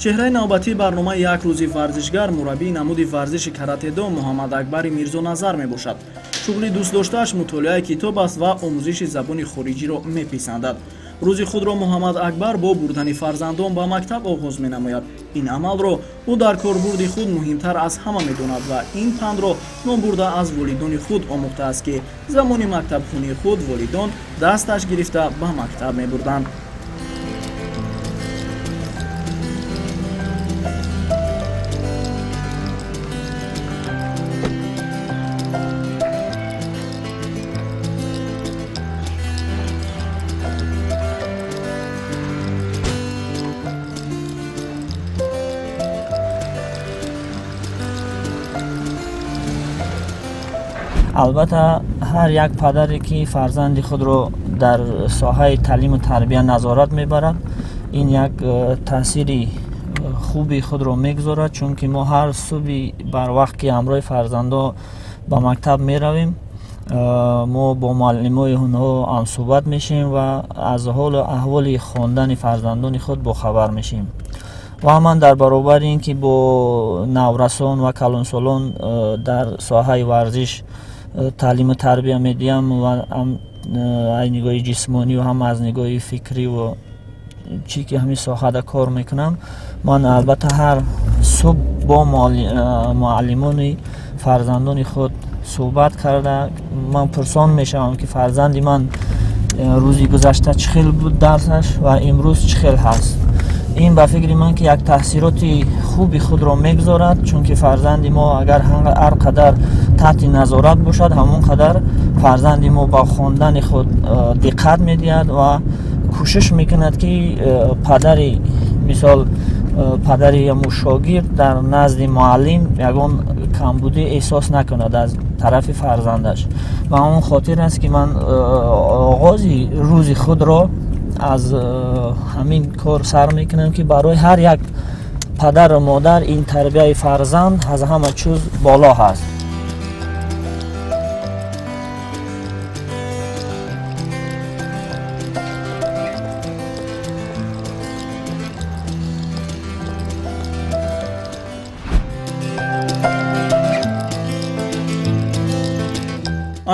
Чеҳраи навбатии барномаи «Як рӯзи варзишгар» мураббии намуди варзиши каратедо Муҳаммад Акбари Мирзоназар мебошад. Шуғли дӯстдоштааш мутолиаи китоб аст ва омӯзиши забони хориҷиро меписандад. Рӯзи худро Муҳаммад Акбар бо бурдани фарзандон ба мактаб оғоз менамояд. Ин амалро ӯ дар корбурди худ муҳимтар аз ҳама медонад ва ин пандро номбурда аз волидони худ омӯхтааст, ки замони мактабхонии худ волидон дасташ гирифта ба мактаб мебурданд. Албатта, ҳар як падаре ки фарзанди худро дар соҳаи таълиму тарбия назорат мебарад, ин як таъсири хуби худро мегузорад, чунки мо ҳар субҳи барвақт ки ҳамроҳи фарзандо ба мактаб меравем, мо бо муаллимои онҳо ҳамсӯҳбат мешавем ва аз ҳолу аҳволи хондани фарзандони худ бохабар мешавем. Ва ман дар баробари ин ки бо наврасон ва калонсолон дар соҳаи варзиш таълиму тарбия медиҳам ва ҳам аз нигоҳи ҷисмонию ҳам аз нигоҳи фикриву чӣ ки ҳамин соҳада кор мекунам, ман албатта ҳар субҳ бо муаллимони фарзандони худ суҳбат карда, ман пурсон мешавам, ки фарзанди ман рӯзи гузашта чӣ хел буд дарсаш ва имрӯз чӣ хел ҳаст. Ин ба фикри ман ки як таъсироти хуби худро мегузорад, чунки фарзанди мо агар ҳар қадар таҳти назорат бошад, ҳамон қадар фарзанди мо ба хондани худ диққат медиҳад ва кӯшиш мекунад, ки падари мисол падари яму шогирд дар назди муаллим ягон камбудӣ эҳсос накунад аз тарафи фарзандаш. Ба он хотир аст, ки ман оғози рӯзи худро аз ҳамин кор сар мекунам, ки барои ҳар як падару модар ин тарбияи фарзанд аз ҳама чиз боло ҳаст.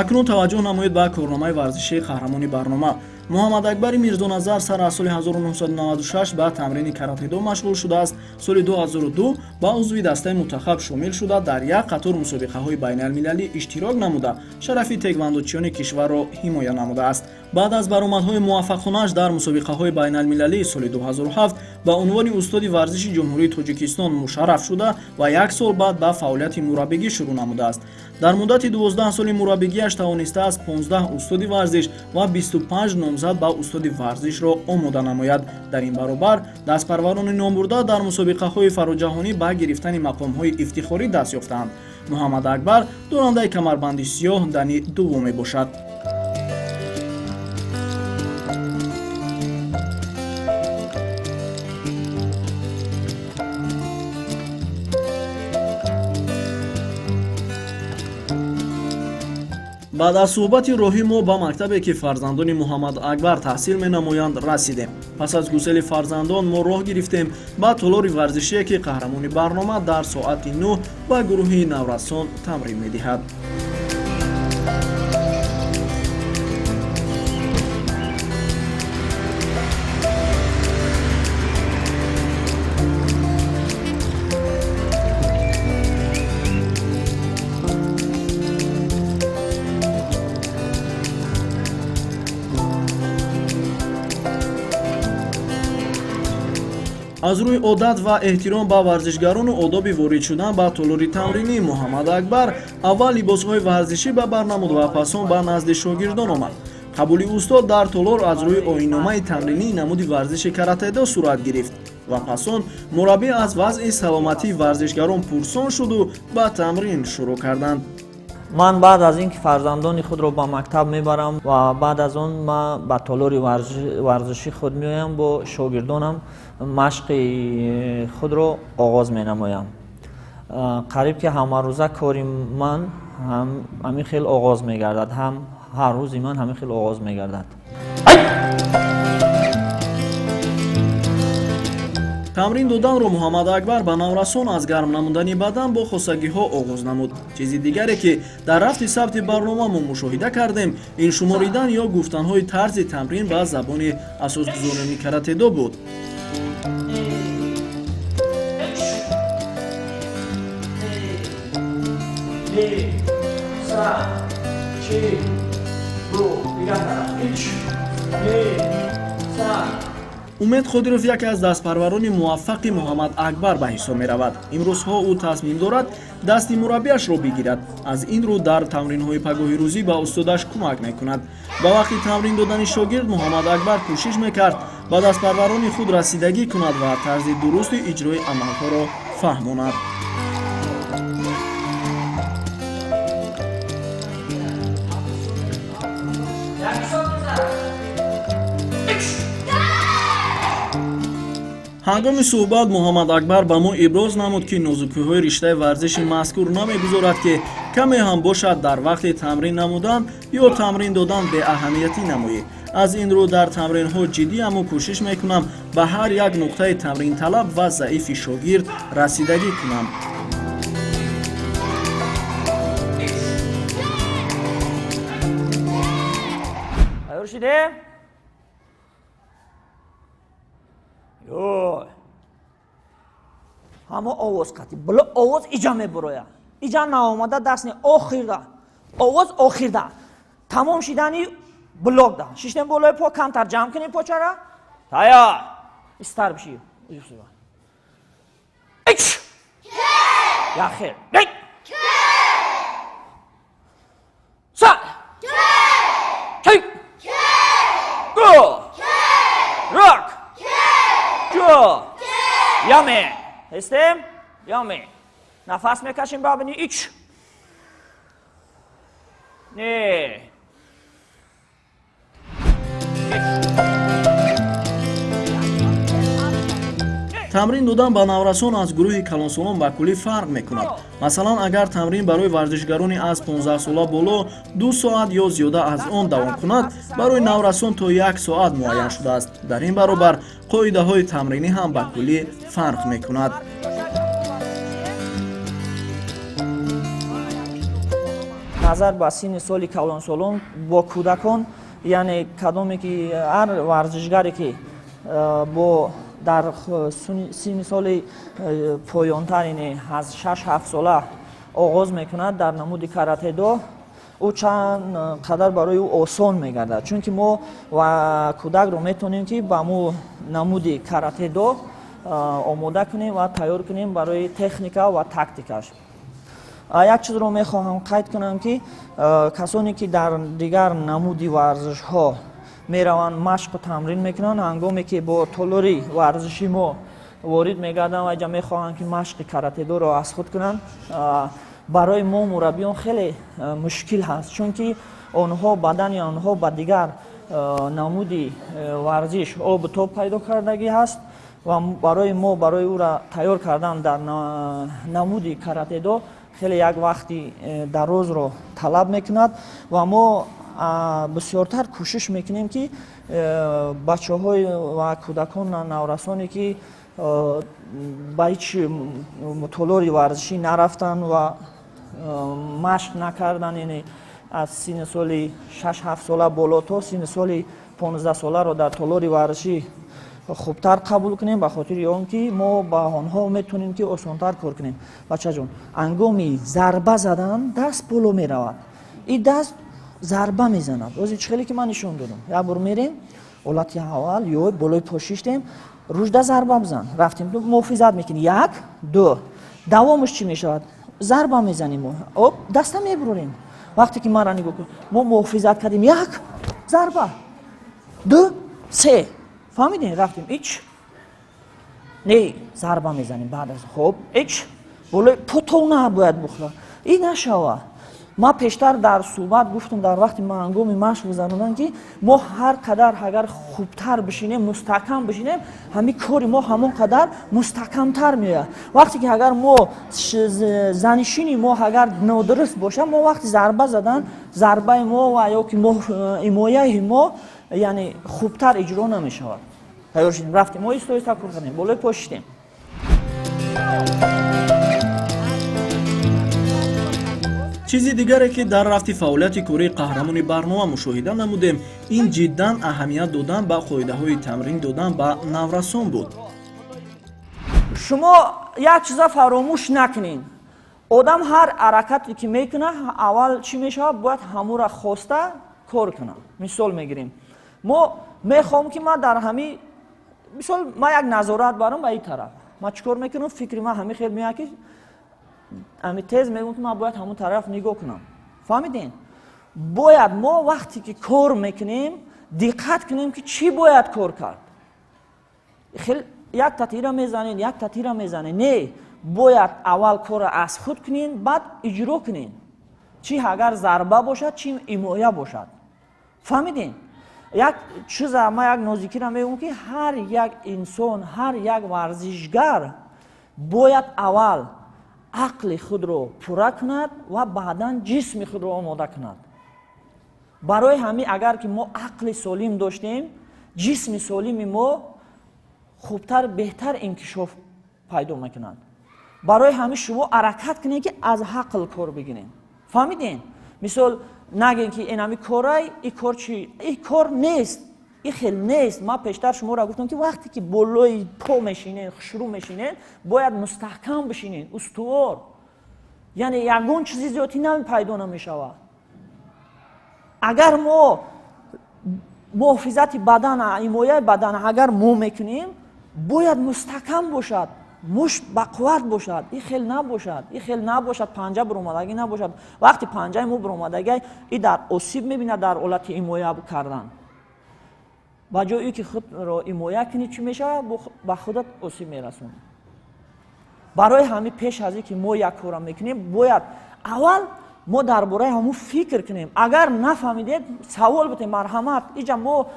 Акнун таваҷҷӯҳ намоед ба корномаи варзишии қаҳрамони барнома. Муҳаммад Акбари Мирзоназар сар аз соли 1996 ба тамрини каратедо машғул шудааст. Соли 2002 ба узви дастаи мунтахаб шомил шуда, дар як қатор мусобиқаҳои байналмилалӣ иштирок намуда, шарафи теквандочиёни кишварро ҳимоя намудааст. Баъд аз баромадҳои муваффақонааш дар мусобиқаҳои байналмилалӣ, соли 2007 ба унвони устоди варзиши Ҷумҳурии Тоҷикистон мушарраф шуда ва як сол баъд ба фаъолияти мураббигӣ шурӯъ намудааст. Дар муддати 12 соли мураббигиаш тавонистааст 15 устоди варзиш ва 25 номзад ба устоди варзишро омода намояд. Дар ин баробар дастпарварони номбурда дар мусобиқаҳои фароҷаҳонӣ ба гирифтани мақомҳои ифтихорӣ даст ёфтаанд. Муҳаммад Акбар дорандаи камарбанди сиёҳ дани дуввум мебошад. Баъд аз суҳбати роҳӣ мо ба мактабе, ки фарзандони Муҳаммад Акбар таҳсил менамоянд, расидем. Пас аз гусели фарзандон мо роҳ гирифтем ба толори варзишие, ки қаҳрамони барнома дар соати 9 ба гурӯҳи наврасон тамрин медиҳад. Аз рӯи одат ва эҳтиром ба варзишгарону одоби ворид шудан ба толори тамринӣ, Муҳаммад Акбар аввал либосҳои варзишӣ ба бар намуд ва пасон ба назди шогирдон омад. Қабули устод дар толор аз рӯи оинномаи тамринии намуди варзиши каратэдо сурат гирифт ва пасон мураббӣ аз вазъи саломатии варзишгарон пурсон шуду ба тамрин шурӯъ карданд. Ман баъд аз ин ки фарзандони худро ба мактаб мебарам ва баъд аз он ман ба толори варзишӣ худ меоям, бо шогирдонам машқи худро оғоз менамоям. Қариб ки ҳамарӯза кори ман ҳамин хел оғоз мегардад, ҳам ҳар рӯзи ман ҳамин хел оғоз мегардад. Тамрин доданро Муҳаммад Акбар ба наврасон аз гарм намудани бадан бо хосагиҳо оғоз намуд. Чизи дигаре, ки дар рафти сабти барнома мо мушоҳида кардем, ин шуморидан ё гуфтанҳои тарзи тамрин ба забони асосгузорони каратедо буд. Умед Қодиров яке аз дастпарварони муваффақи Муҳаммад Акбар ба ҳисоб меравад. Имрӯзҳо ӯ тасмим дорад дасти мураббиашро бигирад. Аз ин рӯ дар тамринҳои пагоҳи рӯзӣ ба устодаш кӯмак мекунад. Ба вақти тамрин додани шогирд Муҳаммад Акбар кӯшиш мекард ба дастпарварони худ расидагӣ кунад ва тарзи дурусти иҷрои амалҳоро фаҳмонад. Ҳангоми суҳбат Муҳаммад Акбар ба мо иброз намуд, ки нозукиҳои риштаи варзиши мазкур намегузорад, ки каме ҳам бошад дар вақти тамрин намудан ё тамрин додан беаҳамиятӣ намоӣ. Аз ин рӯ дар тамринҳо ҷиддиаму кӯшиш мекунам ба ҳар як нуқтаи тамринталаб ва заифи шогирд расидагӣ кунам. Тайёр шидем? Ёй. Ҳамо овоз қатӣ. Було овоз иҷа мебуроя. Иҷа наомада даст не охирда. Овоз охирда. Тамом шидани блокда. Шиштем болои по, камтар ҷамъ кунем почара. Тайёр. Истар биши. Ич. Яхир. Ик. Са. Чи. Ду. Рак. Ҷу. Яме. Ҳестем? Яме. Нафас мекашем бабини ич. Не. Тамрин додан ба наврасон аз гурӯҳи калонсолон ба куллӣ фарқ мекунад. Масалан, агар тамрин барои варзишгарони аз 15сола боло 2 соат ё зиёда аз он давом кунад, барои наврасон то 1 соат муайян шудааст. Дар ин баробар қоидаҳои тамринӣ ҳам ба куллӣ фарқ мекунад. Назар ба синни соли калонсолон бо кӯдакон, яъне кадоме ки ҳар варзишгаре ки бо дар синни соли поёнтар, яъне аз 6-7 сола оғоз мекунад дар намуди каратедо, ӯ чанд қадар барои ӯ осон мегардад, чунки мо ва кӯдакро метавонем, ки ба мо намуди каратедо омода кунем ва тайёр кунем барои техника ва тактикаш. Як чизро мехоҳам қайд кунам, ки касоне ки дар дигар намуди варзишҳо мераванд, машқу тамрин мекунанд, ҳангоме ки бо толори варзиши мо ворид мегарданд ва иҷа мехоҳанд, ки машқи каратедоро аз худ кунанд, барои мо мураббиён хеле мушкил ҳаст, чунки онҳо бадани онҳо ба дигар намуди варзиш обу тоб пайдо кардагӣ ҳаст ва барои мо барои ӯра тайёр кардан дар намуди каратедо хеле як вақти дарозро талаб мекунад. Ва мо бисёртар кӯшиш мекунем, ки бачаҳои ва кӯдакон, наврасоне ки ба ҳеҷ толори варзишӣ нарафтанд ва машқ накарданд, яъне аз синни соли 6-7 сола боло то синни соли 15соларо дар толори варзишӣ хубтар қабул кунем, ба хотири он ки мо ба онҳо метавонем, ки осонтар кор кунем. Бачаҷон, ҳангоми зарба задан даст боло меравад, и даст зарба мезанад. Ози чӣ хеле ки ман нишон додам, як бор мерем ҳолати аввал ё болои по шиштем, ружда зарба бизан, рафтем, муҳофизат мекунем, як, ду, давомаш чӣ мешавад? Зарба мезанем, об даста мебурорем. Вақте ки маро нигоҳ кун, мо муҳофизат кардем, як зарба, ду, се, фаҳмидем, рафтем, ич, не, зарба мезанем. Баъд аз хоб ич болои потол набояд бухӯра, и нашава. Ман пештар дар суҳбат гуфтам, дар вақти ҳангоми машқ гузарондан, ки мо ҳар қадар агар хубтар бишинем, мустаҳкам бишинем, ҳамин кори мо ҳамон қадар мустаҳкамтар меояд. Вақте ки агар мо занишини мо агар нодуруст бошад, мо вақти зарба задан зарбаи мо ва ё ки ҳимояи мо, яъне, хубтар иҷро намешавад. Тайёр шудем, рафтем, оҳиста оҳиста кор кардем, болои по шиштем. Чизи дигаре, ки дар рафти фаъолияти кории қаҳрамони барнома мушоҳида намудем, ин ҷиддан аҳамият додан ба қоидаҳои тамрин додан ба наврасон буд. Шумо як чиза фаромӯш накунед: одам ҳар ҳаракате ки мекунад, аввал чӣ мешавад? Бояд ҳамура хоста кор кунад. Мисол мегирем: мо мехоҳем, ки ман дар ҳами мисол ман як назорат барам ба ин тараф, ман чӣ кор мекунам? Фикри ман ҳами хел меояд, ки ҳами тез мегӯям, ки ман бояд ҳамун тараф нигоҳ кунам. Фаҳмидем? Бояд мо вақте ки кор мекунем, диққат кунем, ки чӣ бояд кор кард. Хел як татира мезанед, як татира мезанед, не, бояд аввал корро аз худ кунед, баъд иҷро кунед, чӣ агар зарба бошад, чӣ ҳимоя бошад. Фаҳмидем? Як чиза ман як нозикира мегӯям, ки ҳар як инсон, ҳар як варзишгар бояд аввал ақли худро пурра кунад ва баъдан ҷисми худро омода кунад. Барои ҳамин, агар ки мо ақли солим доштем, ҷисми солими мо хубтар, беҳтар инкишоф пайдо мекунад. Барои ҳамин шумо ҳаракат кунед, ки аз ақл кор бигирем. Фаҳмидем? Мисол, нагем, ки инами корай, и кор чи, и кор нест, и хел нест. Ман пештар шуморо гуфтам, ки вақте ки болои по мешинен, хушрӯ мешинен, бояд мустаҳкам бишинен, устувор, яъне ягон чизи зиёдтӣ нами пайдо намешавад. Агар мо муҳофизати бадан, ҳимояи бадан агар мо мекунем, бояд мустаҳкам бошад, мушт бақувват бошад, и хел набошад, и хел набошад, панҷа буромадагӣ набошад. Вақти панҷаи мо буромадагӣ, и дар осиб мебинад. Дар ҳолати ҳимоя кардан, ба ҷои ки худро ҳимоя кунӣ, чӣ мешавад? Ба худат осиб мерасонӣ. Барои ҳамин, пеш аз ин ки мо як кора мекунем, бояд аввал мо дар бораи ҳамун фикр кунем. Агар нафаҳмидед, савол битем, марҳамат, иҷа мо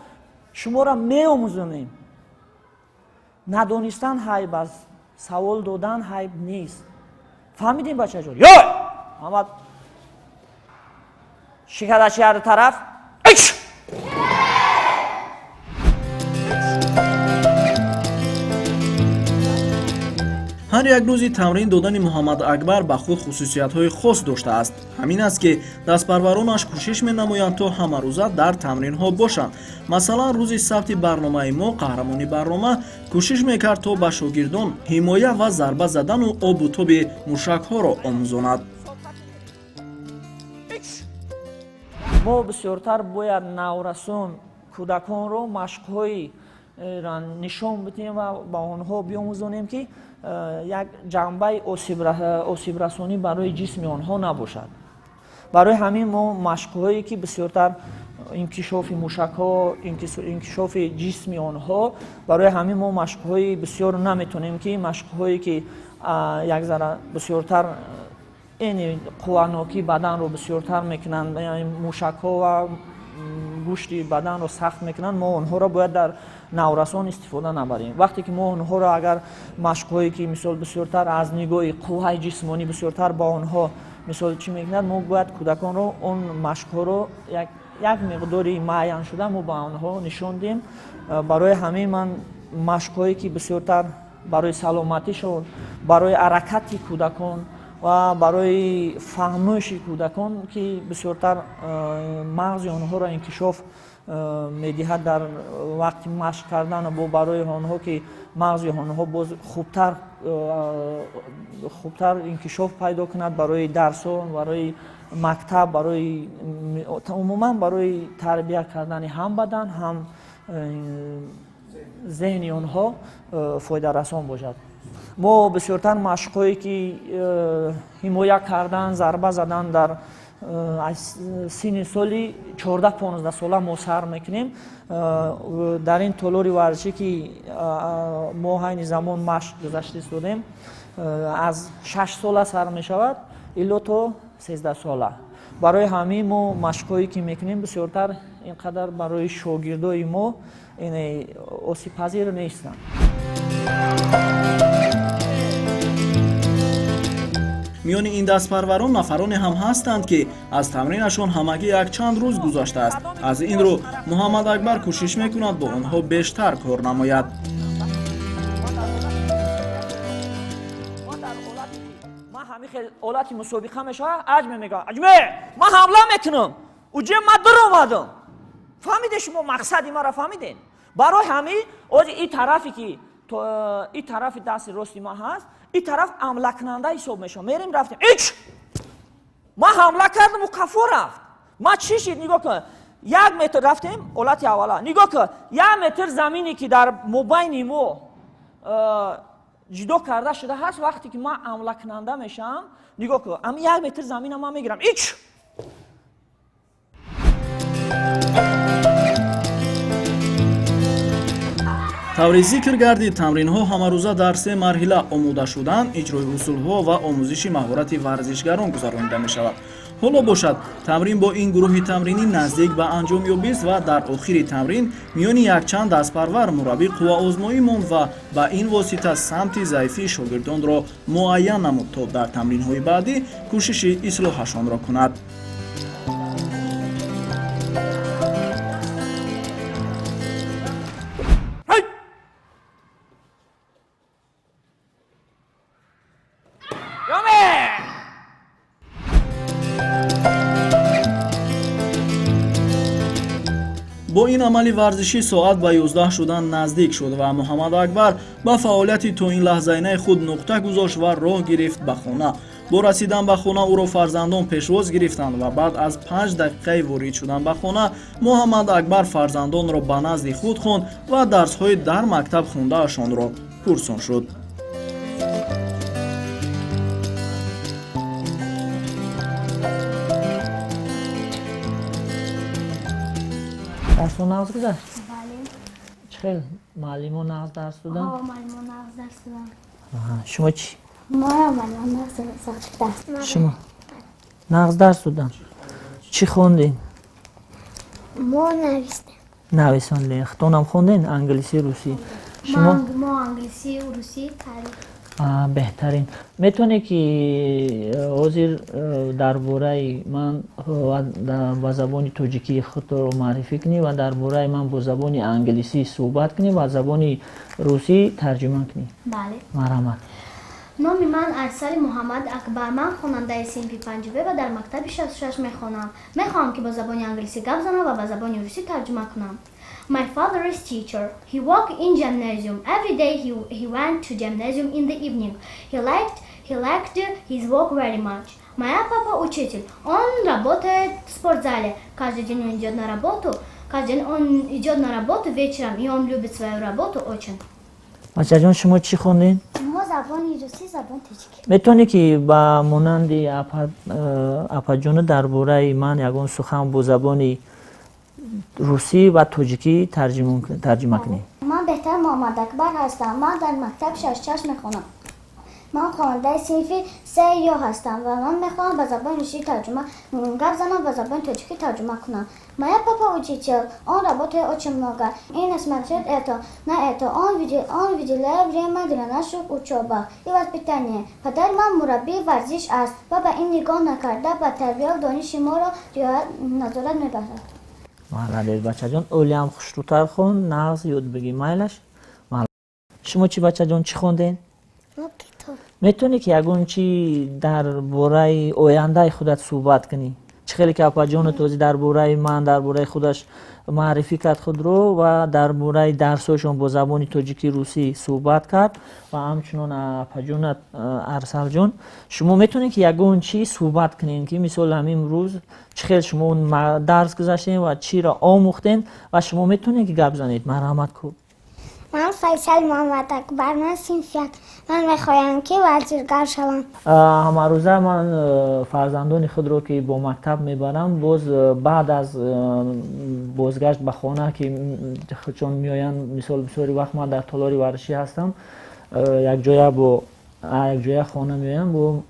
шуморо меомӯзонем. Надонистан ҳайб аст, савол додан ҳайб нест. Фаҳмидем, бачаҷон? Ё ҳамад шикадачи ҳар тараф. Ҳар як рӯзи тамрин додани Муҳаммад Акбар ба худ хусусиятҳои хос доштааст. Ҳамин аст, ки дастпарваронаш кӯшиш менамоянд, то ҳамарӯза дар тамринҳо бошанд. Масалан, рӯзи сабти барномаи мо қаҳрамони барнома кӯшиш мекард, то ба шогирдон ҳимоя ва зарба задану обу тоби мушакҳоро омӯзонад. Мо бисёртар бояд наврасон, кӯдаконро машқҳои нишон бидиҳем ва ба онҳо биомӯзонем, ки як ҷанбаи осибрасонӣ барои ҷисми онҳо набошад. Барои ҳамин мо машқҳое, ки бисёртар инкишофи мушакҳо, инкишофи ҷисми онҳо, барои ҳамин мо машқҳои бисёр наметонем, ки машқҳое, ки як зара бисёртар эни қувванокии баданро бисёртар мекунанд, мушакҳо ва гӯшти баданро сахт мекунанд, мо онҳоро бояд дар наврасон истифода набарем. Вақте ки мо онҳоро агар машқҳое, ки мисол бисёртар аз нигоҳи қувваи ҷисмонӣ бисёртар ба онҳо мисол чӣ мекунад, мо бояд кӯдаконро он машқҳоро як миқдори муайяншуда мо ба онҳо нишон диҳем. Барои ҳамин ман машқҳое, ки бисёртар барои саломатишон, барои ҳаракати кӯдакон ва барои фаҳмиши кӯдакон, ки бисёртар мағзи онҳоро инкишоф медиҳад дар вақти машқ кардан, бо барои онҳо, ки мағзи онҳо боз хубтар инкишоф пайдо кунад, барои дарсҳо, барои мактаб, барои умуман барои тарбия кардани ҳам бадан, ҳам зеҳни онҳо фоидарасон бошад. Мо бисёртар машқҳое, ки ҳимоя кардан, зарба задан, дар аз синни соли 14-15 сола мо сар мекунем. Дар ин толори варзишӣ, ки мо ҳайни замон машқ гузашта истодем, аз 6 сола сар мешавад илло то 13 сола. Барои ҳамин мо машқҳое, ки мекунем, бисёртар ин қадар барои шогирдои мо осибпазир нестанд. Миёни ин дастпарварон нафароне ҳам ҳастанд, ки аз тамринашон ҳамагӣ якчанд рӯз гузаштааст. Аз ин рӯ Муҳаммад Акбар кӯшиш мекунад, бо онҳо бештар кор намояд. Ҳолати мусобиқа мешавад, аҷме мегӯяд, аҷме, ман ҳамла мекунам, уҷе ман дур омадам. Фаҳмиде, шумо мақсади маро фаҳмиден? Барои ҳамин ози и тарафе ки и тарафи дасти рости ман ҳаст, и тараф ҳамлакунанда ҳисоб мешавад. Мерем, рафтем, ич, ман ҳамла кардам, ӯ қафо рафт. Ман чӣ шид? Нигоҳ кун, 1 метр рафтем, ҳолати аввала нигоҳ кун, 1 метр замине ки дар мобайни мо ҷудо карда шуда ҳаст. Вақте ки ман ҳамлакунанда мешавам, нигоҳ кун, ами 1 метр замина ман мегирам, ич. Таври зикр гардид, тамринҳо ҳамарӯза дар се марҳила: омода шудан, иҷрои усулҳо ва омӯзиши маҳорати варзишгарон гузаронида мешавад. Ҳоло бошад, тамрин бо ин гурӯҳи тамринӣ наздик ба анҷом ёбист ва дар охири тамрин миёни якчанд дастпарвар мураббӣ қувваозмоӣ монд ва ба ин восита самти заифии шогирдонро муайян намуд, то дар тамринҳои баъдӣ кӯшиши ислоҳашонро кунад. Бо ин амали варзишӣ соат ба 11 шудан наздик шуд ва Муҳаммад Акбар ба фаъолияти то ин лаҳзаинаи худ нуқта гузошт ва роҳ гирифт ба хона. Бо расидан ба хона ӯро фарзандон пешвоз гирифтанд ва баъд аз 5 дақиқаи ворид шудан ба хона Муҳаммад Акбар фарзандонро ба назди худ хонд ва дарсҳои дар мактаб хондаашонро пурсон шуд. Дарсо нағз гузашт? Бале. Чӣ хел, муаллимо нағз дарс доданд? Ҳо, муаллимо нағз дарс доданд. Шумо чӣ? Моро муаллимо нағз дарс. Шумо нағз дарс доданд? Чӣ хондем? Мо навистем. Нависондем. Худтонам хондем англисӣ, русӣ? Шумо? Мо англисӣ, русӣ, таърих. Беҳтарин. Метавонед ки ҳозир дар бораи ман ба забони тоҷикӣ худро муаррифӣ кунӣ ва дар бораи ман бо забони англисӣ суҳбат кунӣ ва забони русӣ тарҷума кунӣ? Бале. Марҳамат. Номи ман Арсали Муҳаммад Акбар. Ман хонандаи синфи панҷ ва дар мактаби 66 мехонам. Мехоҳам, ки бо забони англисӣ гап занам ва ба забони русӣ тарҷума кунам. My father is teacher. He worked in gymnasium. Every day he went to gymnasium in the evening. He liked his work very much. Моя папа учитель. Он работает в спортзале. Каждый день он идет на работу. Каждый день он идет на работу вечером, и он любит свою работу очень. Бачаҷон, шумо чӣ хондед? Мо забони русӣ, забони тоҷикӣ. Метавонӣ ки ба монанди апаҷона дар бораи ман ягон сухан бо забони русӣ ва тоҷикӣ тарҷума кунӣ? Ман Беҳтар Муҳаммад Акбар ҳастам. Ман дар мактаб 66 мехонам. Ман хонандаи синфи се ё ҳастам ва ман мехоҳам ба забони русӣ тарҷума гап занам, ба забони тоҷикӣ тарҷума кунам. Моя папа учитель. Он работает очень много. И несмотря это на это он выделяет время для наших учебах и воспитания. Падари ман мураббии варзиш аст ва ба ин нигоҳ накарда, ба тарбия дониши моро назорат мебарад. Молодец, бачаҷон. Олиам хушрӯтар хон, нағз ёд бигӣ, майлаш. Шумо чӣ, бачаҷон, чӣ хондем? Метавонӣ ки ягон чӣ дар бораи ояндаи худат суҳбат кунӣ? Чӣ хеле ки апаҷону този дар бораи ман, дар бораи худаш муаррифӣ кард худро ва дар бораи дарсҳояшон бо забони тоҷикӣ, русӣ суҳбат кард ва ҳамчунон апаҷонат Арсалҷон, шумо метавонед ки ягон чӣ суҳбат кунед, ки мисол ҳамин рӯз чӣ хел шумо дарс гузаштем ва чиро омӯхтем, ва шумо метавонед ки гап занед. Марҳамат ку. Ман Файсал Муҳаммад Акбар, ман синфи як. Ман мехоҳам, ки варзишгар шавам. Ҳамарӯза ман фарзандони худро ки бо мактаб мебарам, боз баъд аз бозгашт ба хона ки чун меоянд, мисол, бисёри вақт ман дар толори варзишӣ ҳастам, якҷоя бо якҷоя хона меоям, бо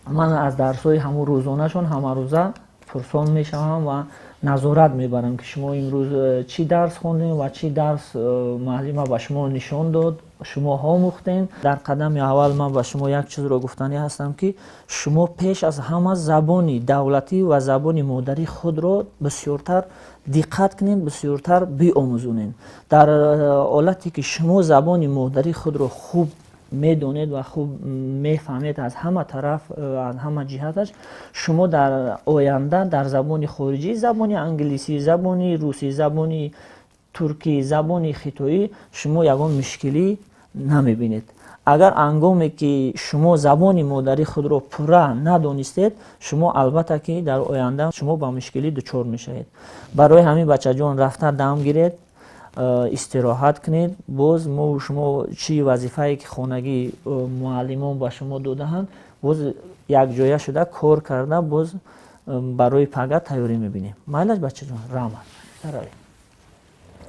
ман аз дарсҳои ҳамун рӯзонашон ҳамарӯза пурсон мешавам ва Назорат мебарам, ки шумо имрӯз чӣ дарс хондем ва чӣ дарс муаллима ба шумо нишон дод, шумо омӯхтем. Дар қадами аввал ман ба шумо як чизро гуфтанӣ ҳастам, ки шумо пеш аз ҳама забони давлатӣ ва забони модарии худро бисёртар диққат кунед, бисёртар биомӯзонед. Дар ҳолате ки шумо забони модарии худро хуб медонед ва хуб мефаҳмед аз ҳама тараф, аз ҳама ҷиҳаташ, шумо дар оянда дар забони хориҷӣ, забони англисӣ, забони русӣ, забони туркӣ, забони хитоӣ шумо ягон мушкилӣ намебинед. Агар ҳангоме ки шумо забони модарии худро пурра надонистед, шумо албатта ки дар оянда шумо ба мушкилӣ дучор мешавед. Барои ҳамин, бачаҷон, рафта дам гиред, истироҳат кунед. Боз мо шумо чӣ вазифае ки хонагӣ муаллимон ба шумо додаанд, боз якҷоя шуда кор карда, боз барои пага тайёрӣ мебинем. Майлаш, бачаҷон? Раҳмат.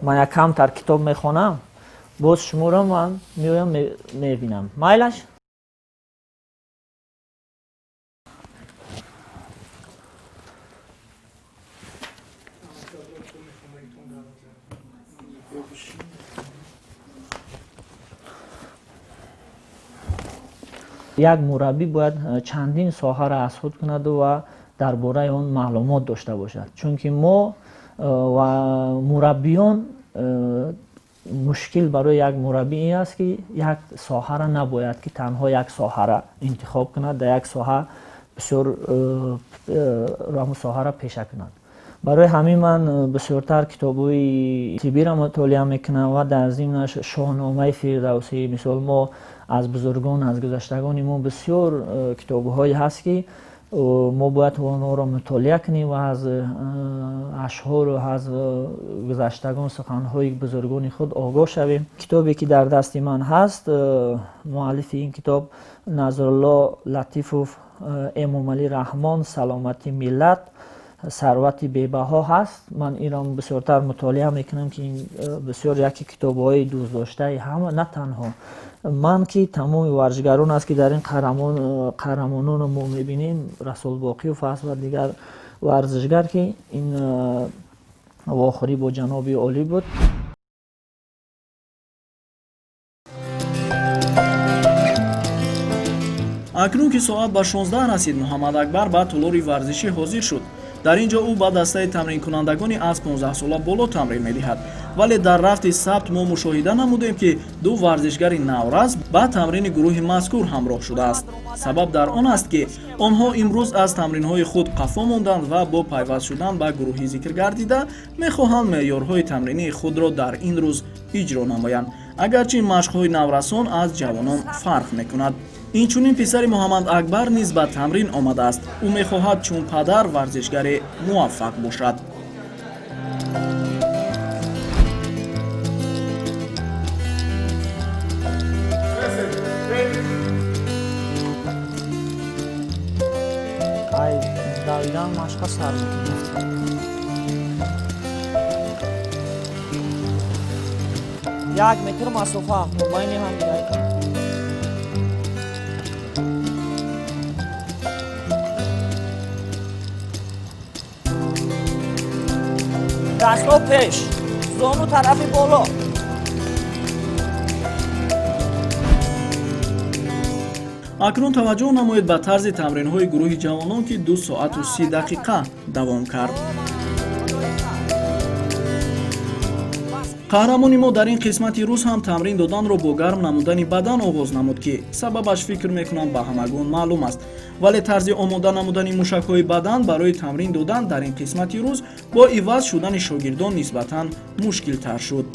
Ман як камтар китоб мехонам, боз шуморо ман меоям мебинам. Майлаш? Як мураббӣ бояд чандин соҳаро аз худ кунаду ва дар бораи он маълумот дошта бошад, чунки мо ва мураббиён, мушкил барои як мураббӣ ин аст, ки як соҳара набояд ки танҳо як соҳара интихоб кунад, дар як соҳа бисёр ҳамун соҳара пеша кунад. Барои ҳамин ман бисёртар китобҳои тиббиро мутолиа мекунам ва дар зимнаш Шоҳномаи Фирдавсӣ. Мисол, мо аз бузургон, аз гузаштагони мо бисёр китобҳое ҳаст, ки мо бояд онҳоро мутолиа кунем ва аз ашъору аз гузаштагон, суханҳои бузургони худ огоҳ шавем. Китобе ки дар дасти ман ҳаст, муаллифи ин китоб Назрулло Латифов Эмомалӣ Раҳмон, «Саломати миллат сарвати бебаҳо» ҳаст. Ман инро бисёртар мутолиа мекунам, ки ин бисёр яке китобҳои дӯстдоштаи ҳама, на танҳо ман, ки тамоми варзишгарон аст, ки дар ин қаҳрамононро мо мебинем, Расул Боқиев аст ва дигар варзишгар, ки ин вохӯрӣ бо ҷаноби олӣ буд. Акнун ки соат ба 16 расид, Муҳаммад Акбар ба толори варзишӣ ҳозир шуд. Дар ин ҷо ӯ ба дастаи тамринкунандагони аз 15сола боло тамрин медиҳад, вале дар рафти сабт мо мушоҳида намудем, ки ду варзишгари наврас ба тамрини гурӯҳи мазкур ҳамроҳ шудааст. Сабаб дар он аст, ки онҳо имрӯз аз тамринҳои худ қафо монданд ва бо пайваст шудан ба гурӯҳи зикргардида мехоҳанд меъёрҳои тамринии худро дар ин рӯз иҷро намоянд, агарчи машқҳои наврасон аз ҷавонон фарқ мекунад. Инчунин писари Муҳаммад Акбар низ ба тамрин омадааст. Ӯ мехоҳад чун падар варзишгари муваффақ бошад. Ай давидан машқа сар мекунем. 1 метр масофа мобайни ҳамдигар. Дастҳо пеш, зону тарафи боло. Акнун таваҷҷӯҳ намоед ба тарзи тамринҳои гурӯҳи ҷавонон, ки 2 соату 30 дақиқа давом кард. Қаҳрамони мо дар ин қисмати рӯз ҳам тамрин доданро бо гарм намудани бадан оғоз намуд, ки сабабаш, фикр мекунам, ба ҳамагон маълум аст, вале тарзи омода намудани мушакҳои бадан барои тамрин додан дар ин қисмати рӯз бо иваз шудани шогирдон нисбатан мушкилтар шуд.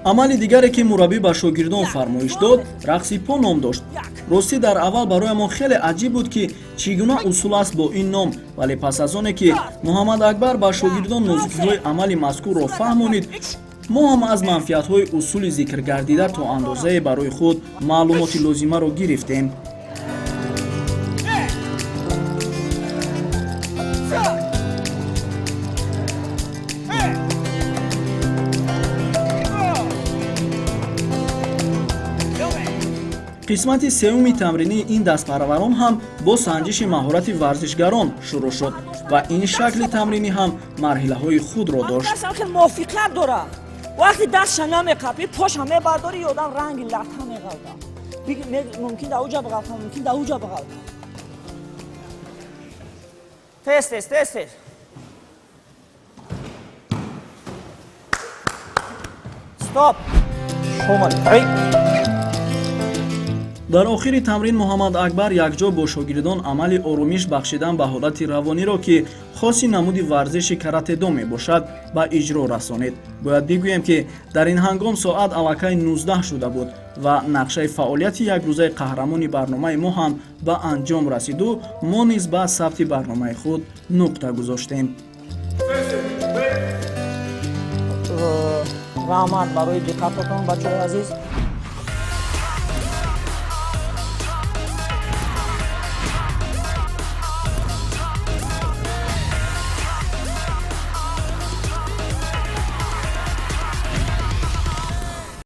Амали дигаре, ки мураббӣ ба шогирдон фармоиш дод, рақси по ном дошт. Ростӣ, дар аввал бароямон хеле аҷиб буд, ки чӣ гуна усул аст бо ин ном, вале пас аз оне ки Муҳаммад Акбар ба шогирдон нозукиҳои амали мазкурро фаҳмонид, мо ҳам аз манфиатҳои усули зикргардида то андозае барои худ маълумоти лозимаро гирифтем. Қисмати сеюми тамринии ин дастпарварон ҳам бо санҷиши маҳорати варзишгарон шурӯъ шуд ва ин шакли тамринӣ ҳам марҳилаҳои худро дошт. Дастам хеле мувофиқат дорад. Вақти дастша намеқапӣ, поша мебардорӣ, одам ранги лата меғалта. Мумкин да уҷа бағалта, мумкин да уҷа бағалта. Тез, тез, тез, тез. Стоп. Шомад. Ай. Дар охири тамрин Муҳаммад Акбар якҷо бо шогирдон амали оромиш бахшидан ба ҳолати равониро, ки хоси намуди варзиши каратедо мебошад, ба иҷро расонид. Бояд бигӯем, ки дар ин ҳангом соат аллакай 19 шуда буд ва нақшаи фаъолияти якрӯзаи қаҳрамони барномаи мо ҳам ба анҷом расиду мо низ ба сабти барномаи худ нуқта гузоштем. Раҳмат барои диққататон, бачаҳои азиз.